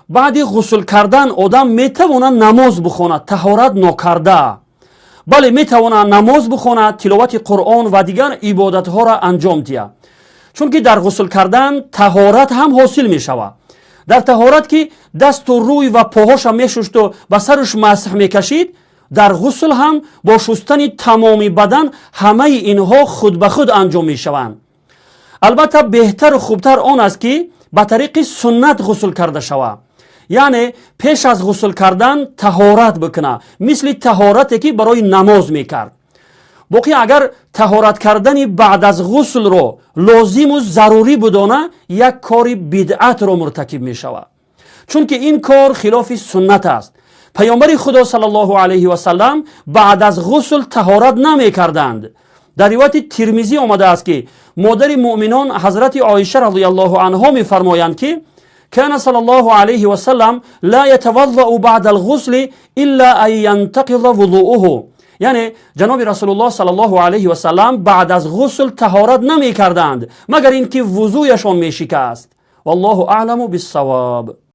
Баъди ғусл кардан одам метавонад намоз бихонад таҳорат нокарда? Бале, метавонад намоз бихонад, тиловати Қуръон ва дигар ибодатҳоро анҷом диҳад, чунки дар ғусл кардан таҳорат ҳам ҳосил мешавад. Дар таҳорат ки дасту рӯй ва поҳоша мешушту ба саруш масҳ мекашид, дар ғусл ҳам бо шустани тамоми бадан ҳамаи инҳо худ ба худ анҷом мешаванд. Албатта, беҳтару хубтар он аст, ки ба тариқи суннат ғусл карда шавад, яъне пеш аз ғусл кардан таҳорат бикунад, мисли таҳорате ки барои намоз мекард. Боқӣ агар таҳорат кардани баъд аз ғуслро лозиму зарурӣ будона, як кори бидъатро муртакиб мешавад, чунки ин кор хилофи суннат аст. Паёмбари Худо саллаллоҳу алайҳи васалам баъд аз ғусл таҳорат намекарданд. Дар ривояти Тирмизӣ омадааст, ки модари муъминон ҳазрати Оиша разияллоҳу анҳо мефармоянд, ки كان صلى الله عليه وسلم لا يتوضأ بعد الغسل إلا أن ينتقض وضوءه. Яъне ҷаноби Расулуллоҳ саллаллоҳу алайҳи васалам баъд аз ғусл таҳорат намекарданд, магар ин ки вузӯяшон мешикаст. Валлоҳу аъламу биссавоб.